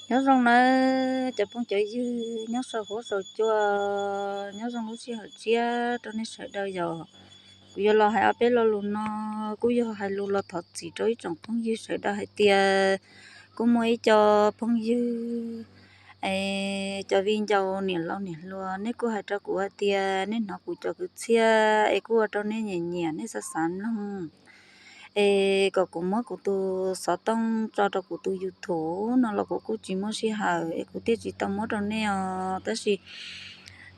Nyob zoo nawb cov phooj cov ywg nyob saum huab saum cua, nyob zoo lub sij hawm tshiab rau nej sawv daws yom. Kuv yuav los hais ob peb lo lus no, kuj yog hais lus los thov txim rau ib tsoom phooj ywg sawv daws hais tias, kuj muaj ib co phooj ywg es cov viv ncaus niam laus niam hluas nej kuj hais rau kuv hais tias nej hnov kuv cov kwv txhiaj es kuj ua rau nej nyiam nyiam nej xav xav mloog, es kom kuv muab kuv tus xov tooj tso rau kuv tus YouTube no los kuv kuj tsis muaj sij hawm es kuv thiaj tsis tau muab rau nej os. Tab sis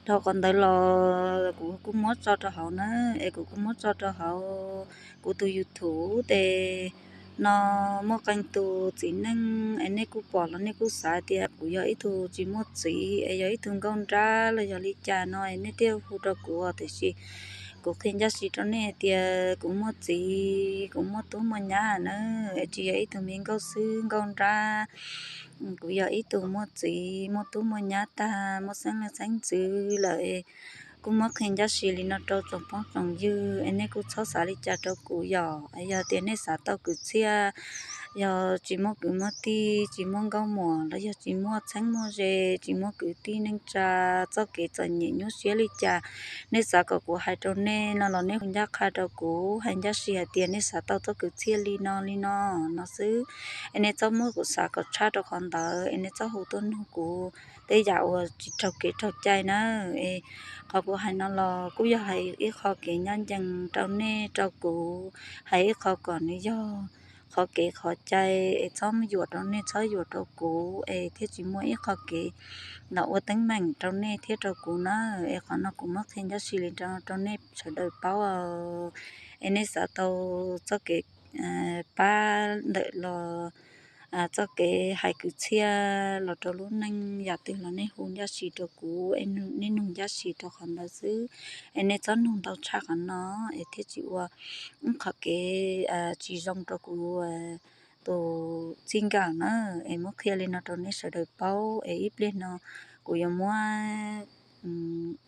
dhau qhov ntawd los kuv kuj muab tso rau hauv na, es kuv kuj muab tso rau hauv kuv tus YouTube tes no. Muaj qee tus txiv neej es nej kuj pom los nej kuj xav tias kuv yog ib tug tsis muaj txiv es yog ib tug nkauj nrab los yog li cas no es nej thiaj hu rau kuv, tiam sis kuv qhia ncaj si rau nej hais tias kuv muaj txiv, kuv muaj tub muaj nyab na, es tsis yog ib tug me nkauj xwb nkauj nrab. Kuv yog ib tug muaj txiv muaj tub muaj nyab tag, muaj xeeb leej xeeb ntxwv lawm. Kuj muab qhia ncaj si li no rau tsoom phooj tsoom ywg es nej kuj txhob xav li cas rau kuv yom. Yog tias nej xav tau kwv txhiaj, yog tsis muaj kwv muaj tij, tsis muaj nkauj muam los yog tsis muaj txheeb muaj ze, tsis muaj kwv tij neej tsa, txoj kev txom nyem nyuaj siab li cas, nej xav kom kuv hais rau nej no los nej hu ncaj qha rau kuv, hais ncaj si hais tias nej xav tau txoj kwv txhiaj li no li no no xwb. Es nej txhob muab kuv xav kom tshaj rau qhov ntawd, es nej txhob hu tuaj nug kuv tej yam uas tsis raug kev raug cai na. Es qhov kuv hais no los kuj yog hais ib qho kev ncaj ncees rau nej rau kuv, hais ib qho kom nws yog qhov kev qhov cai, es txhob yuam rau nej txhob yuam rau kuv, es thiaj tsis muaj ib qho kev los ua teeb meem rau nej thiab rau kuv na. Es qhov no kuv muab qhia ncaj si li rau nej sawv daws paub, es nej xav tau txoj kev pab ntawm los txoj kev hais kwv txhiaj los rau lub neej yam twg los nej hu ncaj si rau kuv, es nej nug ncaj si rau qhov ntawd xwb, es nej txhob nug ntau tshaj qhov no, es thiaj tsis ua ib qho kev tsis zoo rau kuv tus txij nkawm na. Es muab qhia li no rau nej sawv daws paub, es ib pliag no kuv yuav muab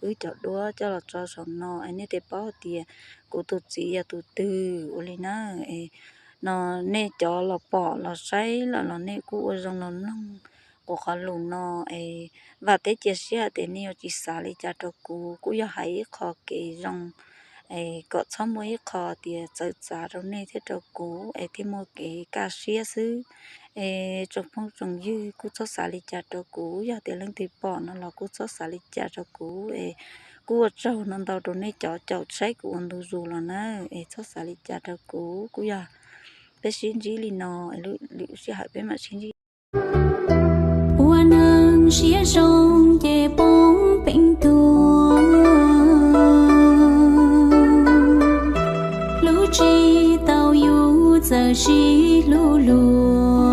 wb cov duab coj los tso saum no, es nej thiaj paub tias kuv tus txiv yog tus twg ua li na. Es no nej cov los pom los saib lawm los nej kuj ua zoo los mloog kuv qhov lus no, es vam thiab cia siab hais tias nej yuav tsis xav li cas rau kuv, kuj yog hais ib qho kev zoo, es kom txhob muaj ib qho tias txawv txav rau nej thiab rau kuv, es thiaj muaj kev kaj siab xwb. Es tsoom phooj tsoom ywg kuj txhob xav li cas rau kuv, yog tias leej twg pom no los kuj txhob xav li cas rau kuv, es kuj ua tsaug no ntau rau nej cov caum saib kuv ua ntu zus los na, es txhob xav li cas rau kuv, kuj yog peb sib ntsib li no, lwm sij hawm peb mam sib ntsib. Ua neeg siab zoo ces poob peev tuag, hlub tsis tau yus txawm sib hlub luag.